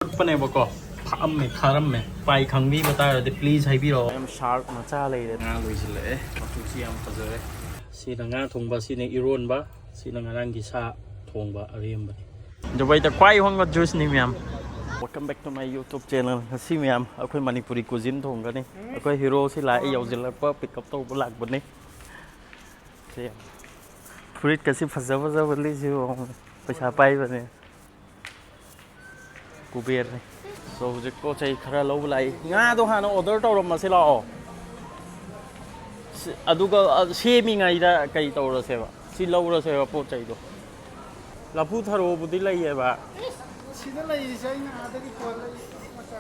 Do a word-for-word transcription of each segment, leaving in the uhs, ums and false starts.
ꯆꯠꯄꯅꯦꯕꯀꯣ, ꯐꯥꯛꯑꯝꯃꯦ, ꯐꯥꯔꯝꯃꯦ꯫ ꯄꯥꯏ ꯈꯪꯕꯤꯕ ꯇꯥꯔꯗꯤ please ꯍꯥꯏꯕꯤꯔꯛꯑꯣ꯫ ꯌꯥꯝ shark ꯃꯆꯥ ꯂꯩꯔꯦ꯫ ꯉꯥ ꯂꯣꯏꯁꯤꯜꯂꯛꯑꯦ꯫ ꯃꯆꯨꯁꯤ ꯌꯥꯝ ꯐꯖꯔꯦ꯫ ꯁꯤꯅ ꯉꯥ ꯊꯣꯡꯕ, ꯁꯤꯅ ꯏꯔꯣꯟꯕ, ꯁꯤꯅ ꯉꯔꯥꯡꯒꯤ ꯁꯥ ꯊꯣꯡꯕ ꯑꯔꯦꯝꯕꯅꯤ꯫ ꯗꯨꯕꯥꯏꯗ ꯈ꯭ꯋꯥꯏ ꯍꯣꯡꯕ juiceꯅꯤ ꯃꯌꯥꯝ꯫ Welcome back to my YouTube channel꯫ ꯉꯁꯤ ꯃꯌꯥꯝ ꯑꯩꯈꯣꯏ ꯃꯅꯤꯄꯨꯔꯤ cuisine ꯊꯣꯡꯒꯅꯤ꯫ ꯑꯩꯈꯣꯏ heroꯁꯤ ꯂꯥꯛꯑꯦ, ꯌꯧꯁꯤꯜꯂꯛꯄ pick up ꯇꯧꯕ ꯂꯥꯛꯄꯅꯤ꯫ ꯁꯤ ꯐꯨꯔꯤꯠꯀꯁꯤ ꯐꯖ ꯐꯖꯕ ꯂꯤꯠꯁꯤꯕꯨ, ꯄꯩꯁꯥ ꯄꯥꯏꯕꯅꯦ꯫ ꯀꯨꯕꯦꯔꯅꯤ꯫ So, ꯍꯧꯖꯤꯛ ꯄꯣꯠ ꯆꯩ ꯈꯔ ꯂꯧꯕ ꯂꯥꯛꯏ꯫ ꯉꯥꯗꯣ ꯍꯥꯟꯅ order ꯇꯧꯔꯝꯃꯁꯤ ꯂꯥꯛꯑꯣ꯫ ꯁꯤ-, ꯑꯗꯨꯒ, ꯑ, ꯁꯦꯝꯃꯤꯉꯩꯗ ꯀꯩ ꯇꯧꯔꯁꯦꯕ? ꯁꯤ ꯂꯧꯔꯁꯦꯕ ꯄꯣꯠ ꯆꯩꯗꯣ꯫ ꯂꯐꯨ ꯊꯔꯣꯕꯨꯗꯤ ꯂꯩꯌꯦꯕ꯫ ꯁꯤꯗ ꯂꯩꯔꯤꯁꯦ ꯑꯩꯅ ꯑꯥꯗꯒꯤ ꯄꯨꯍꯜꯂꯛꯏ ꯃꯆꯥ꯫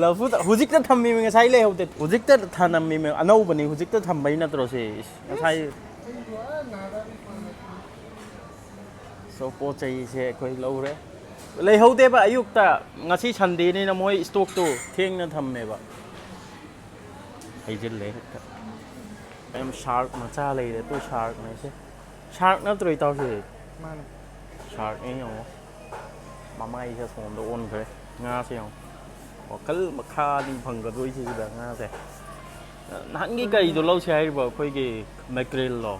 ꯂꯐꯨ ꯊ-, ꯍꯧꯖꯤꯛꯇ ꯊꯝꯃꯤꯃꯤ, ꯉꯁꯥꯏ ꯂꯩꯍꯧꯗꯦ꯫ ꯍꯧꯖꯤꯛꯇ ꯊꯅꯝꯃꯤꯃꯤ, ꯑꯅꯧꯕꯅꯤ, ꯍꯧꯖꯤꯛꯇ ꯊꯝꯕꯩ ꯅꯠꯇ꯭ꯔꯣ ꯁꯤ? ꯉꯁꯥꯏ꯫ ꯑꯩꯕꯨ ꯑꯥ ꯅꯥꯗ ꯑꯗꯨꯝ ꯄꯨꯍꯜꯂꯛꯏ꯫ So, ꯄꯣꯠ ꯆꯩꯁꯦ ꯑꯩꯈꯣꯏ ꯂꯧꯔꯦ꯫ ꯂꯩꯍꯧꯗꯦꯕ, ꯑꯌꯨꯛꯇ, ꯉꯁꯤ Sundayꯅꯤꯅ ꯃꯣꯏ stockꯇꯣ ꯊꯦꯡꯅ ꯊꯝꯃꯦꯕ꯫ ꯍꯩꯖꯤꯜꯂꯦ ꯍꯦꯛꯇ꯫ ꯌꯥꯝ shark ꯃꯆꯥ ꯂꯩꯔꯦ, ꯇꯨ sharkꯅꯦ ꯁꯦ꯫ Shark ꯅꯠꯇ꯭ꯔꯣ ꯏꯇꯥꯎꯁꯦ? ꯃꯥꯅꯦ꯫ Sharkꯅꯦ ꯌꯦꯡꯉꯣ꯫ ꯃꯃꯥꯏꯁꯦ ꯑꯁꯣꯝꯗ ꯑꯣꯟꯈ꯭ꯔꯦ꯫ ꯉꯥꯁꯦ ꯌꯦꯡꯉꯣ꯫ ꯋꯥꯈꯜ ꯃꯈꯥꯅꯤ ꯐꯪꯒꯗꯣꯏꯁꯤꯗ ꯉꯥꯁꯦ꯫ ꯅꯍꯥꯟꯒꯤ ꯀꯔꯤꯗꯣ ꯂꯧꯁꯦ ꯍꯥꯏꯔꯤꯕ? ꯑꯩꯈꯣꯏꯒꯤ mackerelꯂꯣ?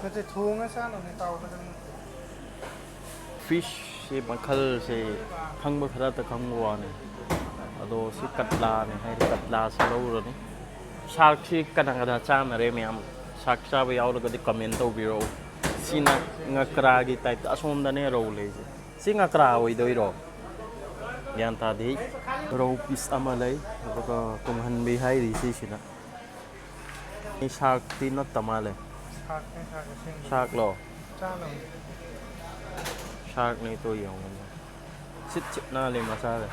ꯅꯠꯇꯦ, ꯊꯣꯡꯉ ꯆꯥꯅꯕꯅꯦ, ꯇꯥꯎꯒꯗꯕ ꯅꯠꯇꯦ꯫ Fishꯁꯦ ꯃꯈꯜꯁꯦ ꯈꯪꯕ ꯈꯔꯇ ꯈꯪꯕ ꯋꯥꯅꯤ꯫ ꯑꯗꯣ ꯁꯤ ꯀꯠꯂꯥꯅꯦ ꯍꯥꯏꯔꯦ, ꯀꯠꯂꯥꯁꯤ ꯂꯧꯔꯅꯤ꯫ Sharkꯁꯤ ꯀꯅꯥ ꯀꯅꯥ ꯆꯥꯅꯔꯦ ꯃꯌꯥꯝ? Shark ꯆꯥꯕ ꯌꯥꯎꯔꯒꯗꯤ comment ꯇꯧꯕꯤꯔꯛꯎ꯫ ꯁꯤꯅ ꯉꯀ꯭ꯔꯥꯒꯤ typeꯇ ꯑꯁꯣꯝꯗꯅꯦ ꯔꯧ ꯂꯩꯁꯦ꯫ ꯁꯤ ꯉꯀ꯭ꯔꯥ ꯑꯣꯏꯗꯣꯏꯔꯣ? ꯒ꯭ꯌꯥꯟ ꯇꯥꯗꯦ꯫ ꯔꯧ piece ꯑꯃ ꯂꯩ, ꯑꯗꯨꯒ ꯇꯨꯡꯍꯟꯕꯤ ꯍꯥꯏꯔꯤ ꯁꯤꯁꯤꯅ꯫ ꯁꯤ sharkꯇꯤ ꯅꯠꯇ ꯃꯥꯜꯂꯦ꯫ Sharkꯅꯦ, shark ꯑꯁꯦꯡꯕ꯫ Sharkꯂꯣ? ꯆꯥꯅꯕꯅꯦ꯫ Sharkꯅꯦ ꯇꯣ ꯌꯦꯡꯉꯣ꯫ ꯁꯤꯠ ꯁꯤꯠ ꯅꯥꯜꯂꯦ ꯃꯆꯥꯁꯦ꯫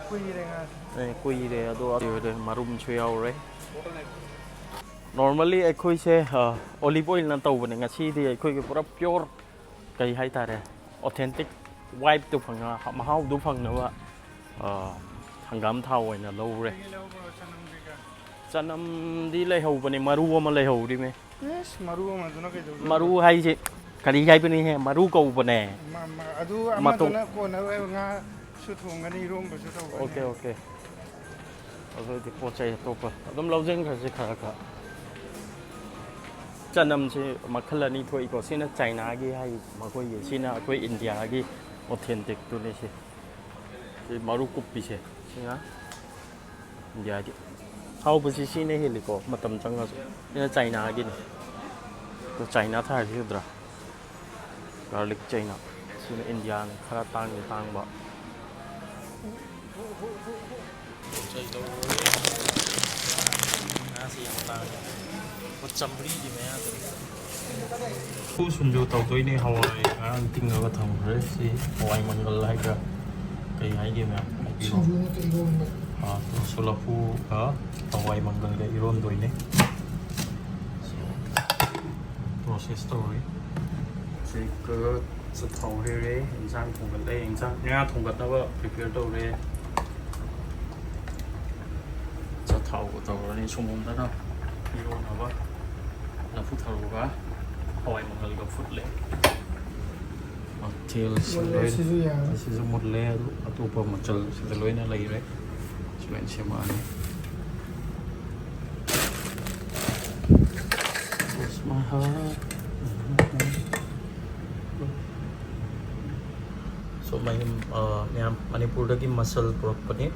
ꯀꯨꯏꯔꯦ ꯉꯥꯁꯦ꯫ ꯑꯦ, ꯀꯨꯏꯔꯦ ꯑꯗꯣ, ꯃꯔꯨꯝꯁꯨ ꯌꯥꯎꯔꯦ꯫ Normally ꯑꯩꯈꯣꯏꯁꯦ, ꯑ, olive oilꯅ ꯇꯧꯕꯅꯦ꯫ ꯉꯁꯤꯗꯤ ꯑꯩꯈꯣꯏꯒꯤ ꯄꯨꯔꯥ pure ꯀꯩ ꯍꯥꯏꯇꯥꯔꯦ, authentic vibeꯇꯨ ꯐꯪꯅ-, ꯃꯍꯥꯎꯗꯨ ꯐꯪꯅꯕ, ꯑ, ꯍꯪꯒꯥꯝ ꯊꯥꯎ ꯑꯣꯏꯅ ꯂꯧꯔꯦ꯫ ꯀꯩꯀꯩ ꯂꯧꯕ꯭ꯔꯣ, ꯆꯅꯝ ꯀꯩꯀꯥ? ꯆꯅꯝꯗꯤ ꯂꯩꯍꯧꯕꯅꯦ, ꯃꯔꯨ ꯑꯃ ꯂꯩꯍꯧꯔꯤꯃꯦ꯫ ꯏꯁ, ꯃꯔꯨ ꯑꯃꯗꯨꯅ ꯀꯩꯗꯧꯗꯣꯏꯕ? ꯃꯔꯨ ꯍꯥꯏꯁꯦ, ꯀꯔꯤ ꯍꯥꯏꯕꯅꯤꯍꯦ? ꯃꯔꯨ ꯀꯧꯕꯅꯦ꯫ ꯃ- ꯃ- ꯑꯗꯨ ꯃꯇꯨꯝ- ꯑꯃꯗꯨꯅ ꯀꯣꯟꯅ ꯉꯥꯁꯨ ꯊꯣꯡꯒꯅꯤ, ꯏꯔꯣꯝꯕꯁꯨ ꯇꯧꯒꯅꯤ꯫ Okay, okay. ꯑꯗꯨꯗꯤ ꯄꯣꯠ ꯆꯩ ꯑꯇꯣꯞꯄ ꯑꯗꯨꯝ ꯂꯧꯁꯤꯟꯈ꯭ꯔꯁꯤ ꯈꯔ ꯈꯔ꯫ ꯆꯅꯝꯁꯤ ꯃꯈꯜ ꯑꯅꯤ ꯊꯣꯛꯏꯀꯣ꯫ ꯁꯤꯅ ꯆꯥꯏꯅꯥꯒꯤ ꯍꯥꯏ ꯃꯈꯣꯏꯒꯤ, ꯁꯤꯅ ꯑꯩꯈꯣꯏ ꯏꯟꯗꯤꯌꯥꯒꯤ ꯑꯣꯊꯦꯟꯇꯤꯛꯇꯨꯅꯤ꯫ ꯁꯤ ꯁꯤ ꯃꯔꯨ ꯀꯨꯞꯄꯤꯁꯦ, ꯁꯤꯅ ꯏꯟꯗꯤꯌꯥꯒꯤ꯫ ꯍꯥꯎꯕꯁꯤ ꯁꯤꯅ ꯍꯦꯜꯂꯤꯀꯣ, ꯃꯇꯝ ꯆꯪꯉꯁꯨ꯫ ꯁꯤꯅ ꯆꯥꯏꯅꯥꯒꯤꯅꯤ꯫ ꯑꯗꯣ ꯆꯥꯏꯅꯥ ꯊꯥꯔꯤꯁꯤ ꯎꯗ꯭ꯔꯥ? Garlic China. ꯁꯤꯅ ꯏꯟꯗꯤꯌꯥꯅꯤ, ꯈꯔ ꯇꯥꯡꯗꯤ ꯇꯥꯡꯕ꯫ ꯄꯣꯠ ꯆꯩ ꯂꯧꯔꯨꯔꯦ꯫ ꯉꯥꯁꯤ ꯌꯥꯝ ꯇꯥꯡꯉꯦ꯫ ꯂꯨꯄꯥ ꯆꯥꯝꯃꯔꯤꯒꯤ ꯃꯌꯥꯗꯅꯤ꯫ ꯂꯐꯨ ꯁꯤꯡꯖꯨ ꯇꯧꯗꯣꯏꯅꯦ꯫ ꯍꯋꯥꯏ ꯉꯔꯥꯡ ꯇꯤꯡꯉꯒ ꯊꯝꯈ꯭ꯔꯦ꯫ ꯁꯤ ꯍꯋꯥꯏ ꯃꯪꯒꯜ ꯍꯥꯏꯕ꯭ꯔꯥ, ꯀꯩ ꯍꯥꯏꯒꯦ ꯃꯌꯥꯝ ꯍꯥꯏꯕꯤꯔꯣ꯫ ꯁꯤꯡꯖꯨ ꯅꯠꯇꯦ, ꯏꯔꯣꯟꯕ꯫ ꯑꯥ, ꯁꯣ ꯂꯐꯨꯒ ꯍꯋꯥꯏ ꯃꯪꯒꯜꯒ ꯏꯔꯣꯟꯗꯣꯏꯅꯦ꯫ ꯄ꯭ꯔꯣꯁꯦꯁ ꯇꯧꯔꯤ꯫ ꯆꯦꯛꯀ ꯆꯊꯥꯎ ꯍꯩꯔꯦ, ꯏꯟꯁꯥꯡ ꯊꯣꯡꯒꯠꯂꯦ, ꯏꯟꯁꯥꯡ ꯉꯥ ꯊꯣꯡꯒꯠꯅꯕ ꯄ꯭ꯔꯤꯄꯦꯌꯔ ꯇꯧꯔꯦ꯫ ꯆꯊꯥꯎꯒ ꯇꯧꯔꯅꯤ ꯁꯪꯒꯣꯝꯗꯅ ꯏꯔꯣꯟꯅꯕ꯫ ꯂꯐꯨ ꯊꯔꯣꯒ ꯍꯋꯥꯏ ꯃꯪꯒꯜꯒ ꯐꯨꯠꯂꯦ꯫ ꯃꯊꯦꯜꯁꯤ ꯃꯨꯜꯂꯦ, ꯂꯣꯏꯅ ꯁꯤꯁꯨ ꯌꯥꯔꯦ꯫ ꯑꯁꯤꯁꯨ ꯃꯨꯜꯂꯦ꯫ ꯑꯗꯨ ꯑꯇꯣꯞꯄ ꯃꯆꯜ ꯁꯤꯗ ꯂꯣꯏꯅ ꯂꯩꯔꯦ꯫ ꯁꯤ ꯂꯣꯏꯅ ꯁꯦꯝꯃꯛꯑꯅꯤ꯫ Cross my heart. So, ꯃꯌꯨꯝ, ꯑ, ꯃꯌꯥꯝ ꯃꯅꯤꯄꯨꯔꯗꯒꯤ ꯃꯁꯜ ꯄꯨꯔꯛꯄꯅꯤ꯫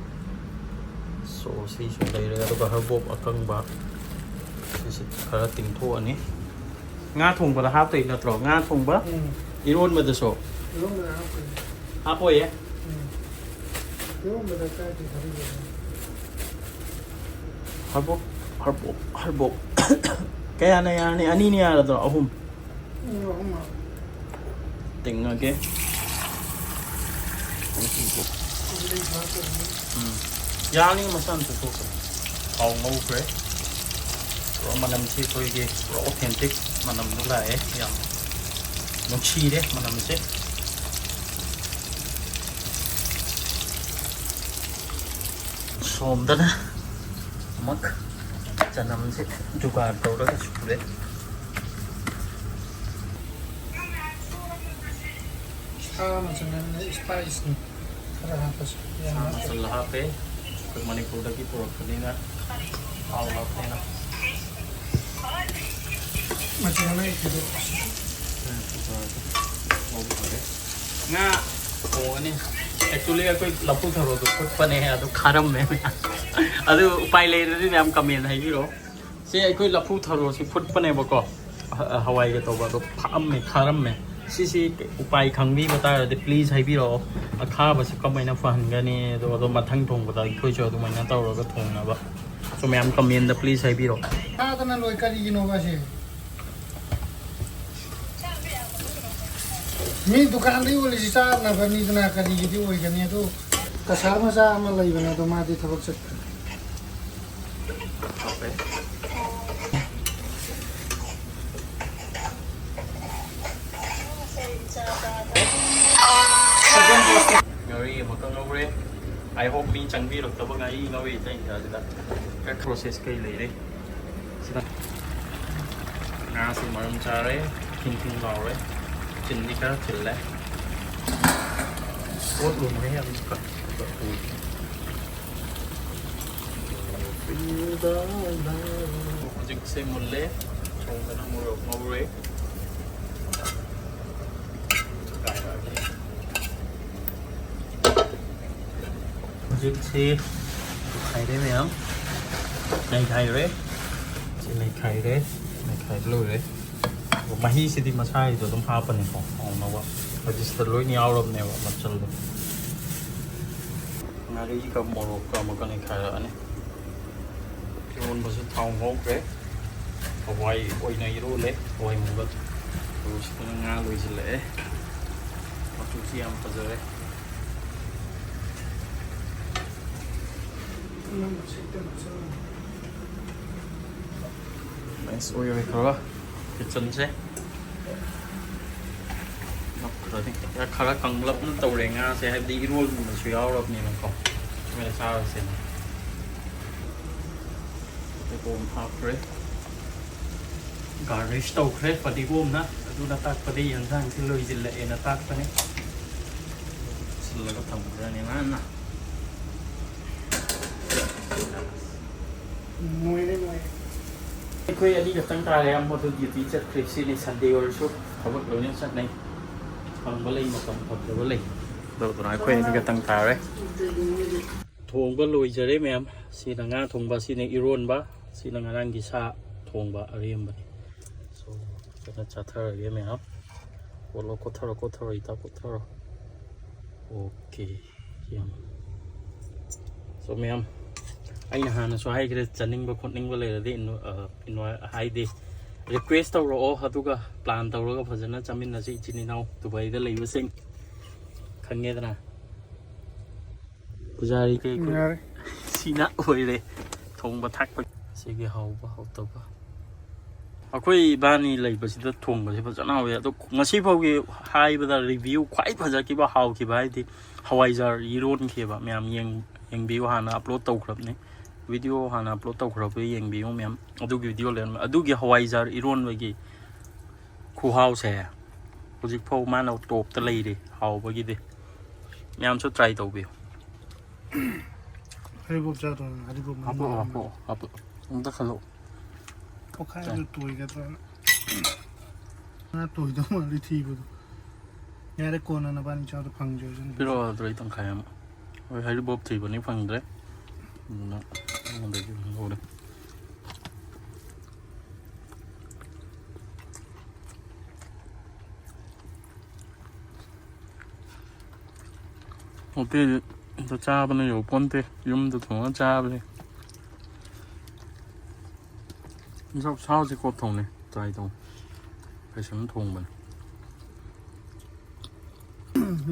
So, ꯁꯤꯁꯨ ꯂꯩꯔꯦ꯫ ꯑꯗꯨꯒ ꯍꯔꯕꯣꯞ ꯑꯀꯪꯕ ꯁꯤꯁꯤ ꯈꯔ ꯇꯤꯡꯊꯣꯛꯑꯅꯤ꯫ ꯉꯥ ꯊꯣꯡꯕꯗ ꯍꯥꯞꯇꯣꯏ ꯅꯠꯇ꯭ꯔꯣ? ꯉꯥ ꯊꯣꯡꯕ, ꯎꯝ꯫ ꯏꯔꯣꯟꯕꯗꯁꯨ ꯏꯔꯣꯟꯕꯗ ꯍꯥꯞꯄꯅꯤ꯫ ꯍꯥꯞꯄꯣꯏꯌꯦ? ꯎꯝ꯫ ꯏꯔꯣꯟꯕꯗ ꯀꯥꯏꯗꯩ ꯍꯥꯞꯄꯤꯕꯅꯣ? ꯍꯔꯕꯣꯞ, ꯍꯔꯕꯣꯞ, ꯍꯔꯕꯣꯞ꯫ ꯀꯌꯥꯅ ꯌꯥꯔꯅꯤ? ꯑꯅꯤꯅ ꯌꯥꯔꯗ꯭ꯔꯣ? ꯑꯍꯨꯝ? ꯎꯝ, ꯑꯍꯨꯝ ꯍꯥꯞꯄꯣ꯫ ꯇꯤꯡꯉꯒꯦ꯫ ꯑꯗꯨꯗꯩ ꯍꯥꯞꯄꯅꯤ꯫ ꯎꯝ꯫ ꯌꯥꯅꯤ, ꯃꯁꯥꯅ ꯆꯠꯊꯣꯛꯈ꯭ꯔꯦ꯫ ꯊꯥꯎ ꯉꯧꯈ꯭ꯔꯦ꯫ ꯄꯨꯔꯥ ꯃꯅꯝꯁꯤ ꯑꯩꯈꯣꯏꯒꯤ ꯄꯨꯔꯥ authentic ꯃꯅꯝꯗꯣ ꯂꯥꯛꯑꯦ꯫ ꯌꯥꯝ ꯅꯨꯡꯁꯤꯔꯦ ꯃꯅꯝꯁꯦ꯫ ꯁꯣꯝꯗꯅ ꯑꯃꯨꯛ ꯆꯅꯝꯁꯦ ꯖꯨꯒꯥꯔ ꯇꯧꯔꯒ ꯁꯨꯔꯦ꯫ ꯃꯆꯜ ꯍꯥꯏꯕꯅ ꯏꯁꯄꯥꯏꯁꯅꯤ꯫ ꯈꯔ ꯍꯥꯞꯄꯁꯤ꯫ ꯌꯥꯝ ꯁꯥ ꯍꯥꯞꯄ꯫ ꯃꯆꯜ ꯍꯥꯞꯄꯦ꯫ ꯑꯩꯈꯣꯏ ꯃꯅꯤꯄꯨꯔꯗꯒꯤ ꯄꯨꯔꯛꯄꯅꯤꯅ ꯊꯥꯎ ꯍꯥꯞꯄꯅꯤꯅ꯫ ꯃꯆꯜ ꯑꯃ ꯍꯦꯛꯇꯗꯣ꯫ ꯎꯝ, ꯉꯧꯕ ꯍꯧꯔꯦ꯫ ꯉꯥ ꯊꯣꯡꯉꯅꯤ꯫ Actually, ꯑꯩꯈꯣꯏ ꯂꯐꯨ ꯊꯔꯣꯗꯣ ꯐꯨꯠꯄꯅꯦ, ꯑꯗꯨ ꯈꯥꯔꯝꯃꯦ ꯃꯌꯥꯝ꯫ ꯑꯗꯨ ꯎꯄꯥꯏ ꯂꯩꯔꯗꯤ ꯃꯌꯥꯝ comment ꯍꯥꯏꯕꯤꯔꯛꯑꯣ꯫ ꯁꯤ ꯑꯩꯈꯣꯏ ꯂꯐꯨ ꯊꯔꯣꯁꯤ ꯐꯨꯠꯄꯅꯦꯕꯀꯣ꯫ ꯍ-, ꯍꯋꯥꯏꯒ ꯇꯧꯕ ꯑꯗꯣ ꯐꯥꯛꯑꯝꯃꯦ, ꯈꯥꯔꯝꯃꯦ꯫ ꯁꯤꯁꯤ ꯎꯄꯥꯏ ꯈꯪꯕꯤꯕ ꯇꯥꯔꯗꯤ please ꯍꯥꯏꯕꯤꯔꯛꯑꯣ꯫ ꯑꯈꯥꯕꯁꯤ ꯀꯃꯥꯏꯅ ꯐꯍꯟꯒꯅꯤ? ꯑꯗꯣ, ꯑꯗꯣ ꯃꯊꯪ ꯊꯣꯡꯕꯗ ꯑꯩꯈꯣꯏꯁꯨ ꯑꯗꯨꯃꯥꯏꯅ ꯇꯧꯔꯒ ꯊꯣꯡꯅꯕ꯫ ꯁꯣ ꯃꯌꯥꯝ comment please ꯍꯥꯏꯕꯤꯔꯛꯑꯣ꯫ ꯊꯥꯗꯅ ꯂꯣꯏ ꯀꯔꯤꯒꯤꯅꯣ ꯑꯁꯦ? ꯃꯤ ꯗꯨꯀꯥꯟꯗ ꯌꯣꯜꯂꯤꯁꯤ ꯆꯥꯅꯕꯅꯤꯗꯅ ꯀꯔꯤꯒꯤꯗꯤ ꯑꯣꯏꯒꯅꯤ? ꯑꯗꯨ ꯀꯁꯥꯔ ꯃꯆꯥ ꯑꯃ ꯂꯩꯕꯅꯦ, ꯑꯗꯣ ꯃꯥꯗꯤ ꯊꯕꯛ ꯆꯠꯈ꯭ꯔꯦ꯫ ꯉꯥꯔꯤ ꯑꯃꯨꯛꯀ ꯉꯧꯔꯦ꯫ I hope ꯃꯤ ꯆꯪꯕꯤꯔꯛꯇꯕ ꯉꯥꯔꯤ ꯉꯧꯔꯤ ꯇꯩ ꯀꯥꯟꯁꯤꯗ꯫ ꯈꯔ process ꯀꯩ ꯂꯩꯔꯦ꯫ ꯁꯤꯗ ꯉꯥꯁꯨ ꯃꯔꯨꯝ ꯆꯥꯔꯦ, ꯊꯤꯡ ꯊꯤꯡ ꯂꯥꯎꯔꯦ, ꯆꯤꯟꯗꯤ ꯈꯔ ꯊꯤꯜꯂꯦ꯫ ꯑꯣꯠꯂꯨꯅꯨꯍꯦ ꯑꯃꯨꯛꯀ꯫ ꯍꯧꯖꯤꯛꯁꯦ ꯃꯨꯜꯂꯦ, ꯁꯣꯝꯗꯅ ꯃꯣꯔꯣꯛ ꯉꯧꯔꯦ꯫ ꯍꯧꯖꯤꯛꯁꯤ ꯈꯥꯏꯔꯦ ꯃꯌꯥꯝ, ꯅꯩꯈꯥꯏꯔꯦ꯫ ꯁꯤ ꯅꯩꯈꯥꯏꯔꯦ, ꯅꯩꯈꯥꯏꯕ ꯂꯣꯏꯔꯦ꯫ ꯑꯗꯣ ꯃꯍꯤꯁꯤꯗꯤ ꯃꯁꯥꯒꯤꯗꯣ ꯑꯗꯨꯝ ꯍꯥꯞꯄꯅꯤꯀꯣ, ꯍꯥꯎꯅꯕ꯫ ꯍꯧꯖꯤꯛꯁꯤꯗ ꯂꯣꯏꯅ ꯌꯥꯎꯔꯕꯅꯦꯕ ꯃꯆꯜꯗꯣ꯫ ꯉꯥꯔꯤꯒ ꯃꯣꯔꯣꯛꯀ ꯑꯃꯨꯛꯀ ꯅꯩꯈꯥꯏꯔꯛꯑꯅꯤ꯫ ꯏꯔꯣꯟꯕꯁꯨ ꯊꯥꯎ ꯉꯧꯈ꯭ꯔꯦ꯫ ꯍꯋꯥꯏ ꯑꯣꯏꯅ ꯏꯔꯣꯜꯂꯦ, ꯍꯋꯥꯏ ꯃꯪꯒꯜ꯫ ꯑꯗꯨ ꯁꯤꯗꯅ ꯉꯥ ꯂꯣꯏꯁꯤꯜꯂꯛꯑꯦ꯫ ꯃꯆꯨꯁꯤ ꯌꯥꯝ ꯐꯖꯔꯦ꯫ Nice ꯑꯣꯏꯔꯦ ꯈꯔ꯫ Kitchenꯁꯦ ꯅꯞꯈ꯭ꯔꯅꯤ꯫ ꯈꯔ ꯀꯪꯂꯞꯅ ꯇꯧꯔꯦ ꯉꯥꯁꯦ, ꯍꯥꯏꯕꯗꯤ ꯏꯔꯣꯜꯒꯨꯝꯕꯁꯨ ꯌꯥꯎꯔꯕꯅꯤꯅꯀꯣ꯫ ꯁꯨꯃꯥꯏꯅ ꯆꯥꯔꯁꯦꯅ꯫ ꯐꯗꯤꯒꯣꯝ ꯍꯥꯞꯈ꯭ꯔꯦ꯫ Garnish ꯇꯧꯈ꯭ꯔꯦ ꯐꯗꯤꯒꯣꯝꯅ꯫ ꯑꯗꯨꯅ ꯇꯥꯛꯄꯗꯤ ꯌꯦꯟꯁꯥꯡꯁꯤ ꯂꯣꯏꯁꯤꯜꯂꯛꯑꯦꯅ ꯇꯥꯛꯄꯅꯤ꯫ ꯂꯣꯏꯔꯒ ꯊꯝꯈ꯭ꯔꯅꯤ ꯃꯥꯅ꯫ ꯅꯣꯏꯔꯦ ꯅꯣꯏꯔꯦ꯫ ꯑꯩꯈꯣꯏ ꯑꯅꯤ ꯈꯛꯇꯪ ꯇꯥꯔꯦ꯫ ꯑꯃꯗꯨ ꯗ꯭ꯌꯨꯇꯤ ꯆꯠꯈ꯭ꯔꯦ꯫ ꯁꯤꯅꯤ ꯁꯟꯗꯦ ꯑꯣꯏꯔꯁꯨ ꯊꯕꯛ ꯂꯣꯏꯅ ꯆꯠꯅꯩ꯫ ꯐꯪꯕ ꯂꯩ, ꯃꯇꯝ ꯐꯪꯗꯕ ꯂꯩ꯫ ꯑꯗꯨꯗꯨꯅ ꯑꯩꯈꯣꯏ ꯑꯅꯤ ꯈꯛꯇꯪ ꯇꯥꯔꯦ꯫ ꯊꯣꯡꯕ ꯂꯣꯏꯖꯔꯦ ꯃꯌꯥꯝ꯫ ꯁꯤꯅ ꯉꯥ ꯊꯣꯡꯕ, ꯁꯤꯅ ꯏꯔꯣꯟꯕ, ꯁꯤꯅ ꯉꯔꯥꯡꯒꯤ ꯁꯥ ꯊꯣꯡꯕ ꯑꯔꯦꯝꯕꯅꯤ꯫ So, ꯐꯖꯅ ꯆꯥꯊꯔꯒꯦ ꯃꯌꯥꯝ꯫ ꯀꯣꯠꯂꯣ, ꯀꯣꯠꯊꯔꯣ, ꯀꯣꯠꯊꯔꯣ, ꯏꯇꯥ ꯀꯣꯠꯊꯔꯣ꯫ Okay꯫ ꯌꯥꯝ꯫ So ꯃꯌꯥꯝ, ꯑꯩꯅ ꯍꯥꯟꯅꯁꯨ ꯍꯥꯏꯈ꯭ꯔꯦ, ꯆꯥꯅꯤꯡꯕ ꯈꯣꯠꯅꯤꯡꯕ ꯂꯩꯔꯗꯤ ꯏꯟ-, ꯑ, ꯏꯟꯚꯥꯏ-, ꯍꯥꯏꯗꯤ request ꯇꯧꯔꯛꯑꯣ, ꯑꯗꯨꯒ plan ꯇꯧꯔꯒ ꯐꯖꯅ ꯆꯥꯃꯤꯟꯅꯁꯤ ꯏꯆꯤꯟ ꯏꯅꯥꯎ ꯗꯨꯕꯥꯏꯗ ꯂꯩꯕꯁꯤꯡ꯫ ꯈꯪꯉꯦꯗꯅ? ꯄꯨꯖꯥꯔꯤ ꯀꯩ ꯑꯩꯈꯣꯏ ꯌꯥꯔꯦ꯫ ꯁꯤꯅ ꯑꯣꯏꯔꯦ ꯊꯣꯡꯕ ꯊꯥꯛꯄ꯫ ꯁꯤꯒꯤ ꯍꯥꯎꯕ ꯍꯥꯎꯇꯕ꯫ ꯑꯩꯈꯣꯏ ꯏꯕꯥꯅꯤ ꯂꯩꯕꯁꯤꯗ ꯊꯣꯡꯕꯁꯦ ꯐꯖꯅ ꯍꯥꯎꯋꯦ꯫ ꯑꯗꯣ ꯉꯁꯤ ꯐꯥꯎꯒꯤ ꯍꯥꯏꯕꯗ review ꯈ꯭ꯋꯥꯏ ꯐꯖꯈꯤꯕ, ꯍꯥꯎꯈꯤꯕ ꯍꯥꯏꯗꯤ ꯍꯋꯥꯏꯖꯥꯔ ꯏꯔꯣꯟꯈꯤꯕ꯫ ꯃꯌꯥꯝ ꯌꯦꯡ-, ꯌꯦꯡꯕꯤꯌꯨ, ꯍꯥꯟꯅ upload ꯇꯧꯈ꯭ꯔꯕꯅꯤ꯫ Video ꯍꯥꯟꯅ upload ꯇꯧꯈ꯭ꯔꯕ ꯌꯦꯡꯕꯤꯌꯨ ꯃꯌꯥꯝ꯫ ꯑꯗꯨꯒꯤ video ꯂꯩꯔꯝꯃꯦ꯫ ꯑꯗꯨꯒꯤ ꯍꯋꯥꯏꯖꯥꯔ ꯏꯔꯣꯟꯕꯒꯤ ꯈꯨꯍꯥꯎꯁꯦ ꯍꯧꯖꯤꯛꯐꯥꯎ ꯃꯥꯅ topꯇ ꯂꯩꯔꯤ ꯍꯥꯎꯕꯒꯤꯗꯤ꯫ ꯃꯌꯥꯝꯁꯨ try ꯇꯧꯕꯤꯌꯨ꯫ ꯍꯔꯤꯕꯣꯞ ꯆꯥꯗ꯭ꯔꯣ ꯅꯪ? ꯍꯔꯤꯕꯣꯞ ꯃꯔꯨ ꯍꯥꯞꯄꯛꯑꯣ, ꯃꯔꯥꯡ ꯍꯥꯞꯄꯛꯑꯣ, ꯍꯥꯞꯄꯛꯑꯣ꯫ ꯑꯝꯇ ꯈꯜꯂꯛꯑꯣ꯫ ꯄꯣꯛꯈꯥꯏꯕꯗꯣ ꯇꯣꯏꯒꯗ꯭ꯔꯥ? ꯉꯥ ꯇꯣꯏꯗꯧ ꯃꯥꯜꯂꯤ ꯊꯤꯕꯗꯣ꯫ ꯌꯥꯔꯦ, ꯀꯣꯟꯅ ꯅꯕꯥꯅꯤ ꯆꯥꯕꯗꯣ ꯐꯪꯖꯔꯖꯅꯤ꯫ ꯄꯤꯔꯛꯑꯣ ꯑꯗꯨꯗ ꯑꯩ ꯇꯪꯈꯥꯏ ꯑꯃ꯫ ꯍꯣꯏ, ꯍꯔꯤꯕꯣꯞ ꯊꯤꯕꯅꯤ ꯐꯪꯗ꯭ꯔꯦ꯫ ꯑꯗꯨꯅ ꯑꯩꯉꯣꯟꯗꯒꯤ ꯑꯗꯨꯝ ꯂꯧꯔꯦ꯫ ꯍꯣꯇꯦꯜꯗ ꯆꯥꯕꯅ ꯌꯧꯄꯣꯟꯇꯦ, ꯌꯨꯝꯗ ꯊꯣꯡꯉ ꯆꯥꯕꯁꯦ꯫ ꯏꯟꯁꯥꯡ ꯁꯥꯁꯦ ꯀꯣꯠ ꯊꯣꯡꯅꯦ, try ꯇꯧ꯫ ꯐꯖꯅ ꯊꯣꯡꯕꯅꯦ꯫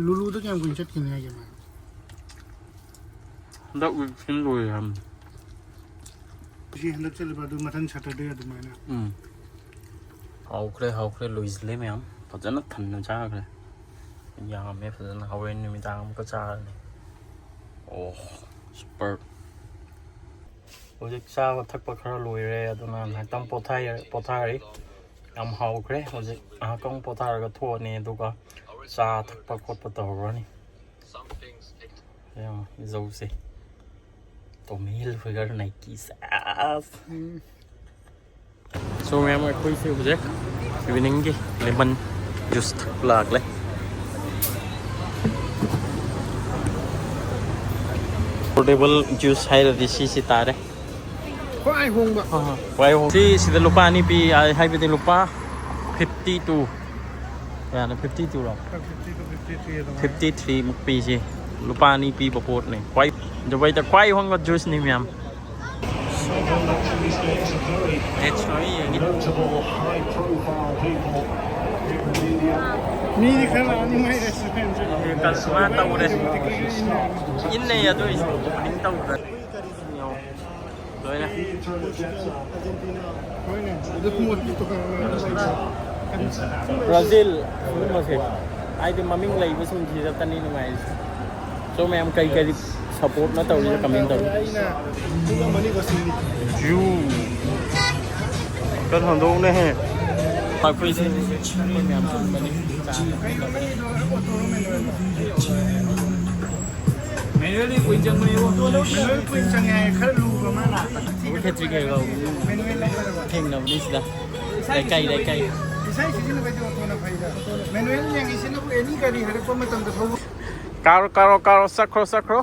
ꯂꯨꯂꯨꯗ ꯀꯌꯥꯝ ꯀꯨꯏꯅ ꯆꯠꯈꯤꯅꯤ ꯍꯥꯏꯒꯦ ꯃꯥ? ꯍꯟꯗꯛ week ꯁꯤꯅ ꯂꯣꯏꯔꯦ ꯍꯥꯏꯕꯅꯤ꯫ ꯁꯤ ꯍꯟꯗꯛ ꯆꯠꯂꯤꯕ ꯑꯗꯨ ꯃꯊꯪ Saturday ꯑꯗꯨꯃꯥꯏꯅ꯫ ꯎꯝ꯫ ꯍꯥꯎꯈ꯭ꯔꯦ, ꯍꯥꯎꯈ꯭ꯔꯦ, ꯂꯣꯏꯁꯤꯜꯂꯦ ꯃꯌꯥꯝ꯫ ꯐꯖꯅ ꯊꯟꯅ ꯆꯥꯈ꯭ꯔꯦ꯫ ꯌꯥꯝꯃꯦ ꯐꯖꯅ꯫ ꯍꯣꯔꯦꯟ ꯅꯨꯃꯤꯗꯥꯡ ꯑꯃꯨꯛꯀ ꯆꯥꯔꯅꯤ꯫ ꯑꯣ, super꯫ ꯍꯧꯖꯤꯛ ꯆꯥꯕ ꯊꯛꯄ ꯈꯔ ꯂꯣꯏꯔꯦ, ꯑꯗꯨꯅ ꯉꯥꯏꯍꯥꯛꯇꯪ ꯄꯣꯊꯥꯏ-, ꯄꯣꯊꯥꯔꯤ꯫ ꯌꯥꯝ ꯍꯥꯎꯈ꯭ꯔꯦ꯫ ꯍꯧꯖꯤꯛ ꯉꯥꯏꯍꯥꯛꯇꯪ ꯄꯣꯊꯥꯔꯒ ꯊꯣꯛꯑꯅꯤ, ꯑꯗꯨꯒ ꯆꯥ ꯊꯛꯄ ꯈꯣꯠꯄ ꯇꯧꯔꯨꯔꯅꯤ꯫ ꯌꯦꯡꯉꯣ, ꯏꯖꯧꯁꯦ꯫ Tommy Hilfiger Nike, ꯁꯦꯁ꯫ So ꯃꯌꯥꯝ, ꯑꯩꯈꯣꯏꯁꯦ ꯍꯧꯖꯤꯛ ꯏꯚꯤꯅꯤꯡꯒꯤ lemon juice ꯊꯛꯄ ꯂꯥꯛꯂꯦ꯫ Affordable juice ꯍꯥꯏꯔꯗꯤ ꯁꯤꯁꯤ ꯇꯥꯔꯦ꯫ ꯈ꯭ꯋꯥꯏ ꯍꯣꯡꯕ꯫ ꯈ꯭ꯋꯥꯏ ꯍꯣꯡ-, ꯁꯤ ꯁꯤꯗ ꯂꯨꯄꯥ ꯑꯅꯤ ꯄꯤ ꯍꯥꯏ-, ꯍꯥꯏꯕꯗꯤ ꯂꯨꯄꯥ fifty two꯫ ꯀꯌꯥꯅꯣ? Fifty two ꯔꯣ? Fifty two, fifty three ꯑꯗꯨꯃꯥꯏꯅ꯫ Fifty three ꯃꯨꯛ ꯄꯤ ꯁꯤ꯫ ꯂꯨꯄꯥ ꯑꯅꯤ ꯄꯤꯕ ꯄꯣꯠꯅꯤ꯫ ꯈ꯭ꯋꯥꯏ ꯗꯨꯕꯥꯏꯗ ꯈ꯭ꯋꯥꯏ ꯍꯣꯡꯕ juiceꯅꯤ ꯃꯌꯥꯝ꯫ Let's try ꯌꯦꯡꯒꯦ꯫ ꯃꯤꯗꯤ ꯈꯔ ꯂꯥꯛꯑꯝꯅꯤ ꯃꯥꯏ restaurantꯁꯦ꯫ ꯀꯁꯇꯃꯔ ꯇꯧꯔꯦ꯫ ꯏꯟꯅꯩ ꯑꯗꯨ ꯑꯣꯏꯁꯨ opening ꯇꯧꯗ꯭ꯔꯦ꯫ ꯂꯣꯏꯔꯦ꯫ Brazil ꯁꯤꯒꯨꯝꯕꯁꯦ ꯍꯥꯏꯗꯤ ꯃꯃꯤꯡ ꯂꯩꯕꯁꯤꯡꯁꯤꯗꯇꯅꯤ ꯅꯨꯡꯉꯥꯏꯔꯤꯁꯦ꯫ So ꯃꯌꯥꯝ ꯀꯔꯤ ꯀꯔꯤ supportꯅ ꯇꯧꯔꯤꯁꯦ comment ꯇꯧꯔꯣ꯫ ꯖꯨ꯫ ꯀꯟ ꯍꯟꯗꯣꯛꯅꯦꯍꯦ꯫ ꯑꯩꯈꯣꯏꯁꯦ ꯑꯩꯈꯣꯏ ꯃꯌꯥꯝ ꯄꯨꯟꯕꯅꯤ꯫ Manual ꯀꯨꯏꯅ ꯆꯪꯕꯅꯦꯕꯣ꯫ Manual ꯀꯨꯏꯅ ꯆꯪꯉꯦ ꯍꯥꯏꯌꯦ, ꯈꯔ ꯂꯨꯕ ꯃꯥꯅ꯫ ꯑꯩꯈꯣꯏ ꯈꯦꯇ꯭ꯔꯤ ꯀꯩꯀꯥ ꯊꯦꯡꯅꯕꯅꯤ ꯁꯤꯗ꯫ ꯂꯩꯀꯥꯏ, ꯂꯩꯀꯥꯏ꯫ ꯏꯁꯥ ꯁꯤꯖꯤꯟꯅꯕꯩꯗꯤ autoꯅ ꯐꯩꯗ꯫ Manual ꯌꯦꯡꯉꯤꯁꯤꯅꯕꯨ any ꯒꯥꯔꯤ ꯍꯥꯏꯔꯛꯄ ꯃꯇꯝꯗ ꯊꯧꯕ꯫ ꯀꯥꯔꯣ, ꯀꯥꯔꯣ, ꯀꯥꯔꯣ, ꯆꯠꯈ꯭ꯔꯣ, ꯆꯠꯈ꯭ꯔꯣ꯫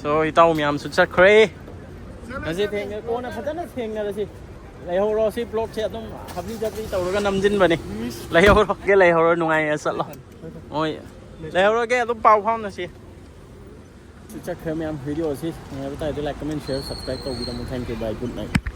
So ꯏꯇꯥꯎ ꯃꯌꯥꯝꯁꯨ ꯆꯠꯈ꯭ꯔꯦ꯫ ꯉꯁꯤ ꯊꯦꯡꯅ, ꯀꯣꯟꯅ ꯐꯖꯅ ꯊꯦꯡꯅꯔꯁꯤ꯫ ꯂꯩꯍꯧꯔꯣ, ꯁꯤ vlogꯁꯦ ꯑꯗꯨꯝ ꯍꯥꯞꯄꯤ ꯆꯥꯄꯤ ꯇꯧꯔꯒ ꯅꯝꯖꯤꯟꯕꯅꯤ꯫ ꯂꯩꯍꯧꯔꯣꯒꯦ, ꯂꯩꯍꯧꯔꯣ, ꯅꯨꯡꯉꯥꯏꯅ ꯆꯠꯂꯣ꯫ ꯍꯣꯏ, ꯂꯩꯍꯧꯔꯒꯦ, ꯑꯗꯨꯝ ꯄꯥꯎ ꯐꯥꯎꯅꯁꯤ꯫ ꯆꯠꯈ꯭ꯔꯦ ꯃꯌꯥꯝ, videoꯁꯤ ꯅꯨꯡꯉꯥꯏꯕ ꯇꯥꯔꯗꯤ like, comment, share, subscribe ꯇꯧꯕꯤꯔꯝꯃꯨ꯫ Thank you, bye, good night꯫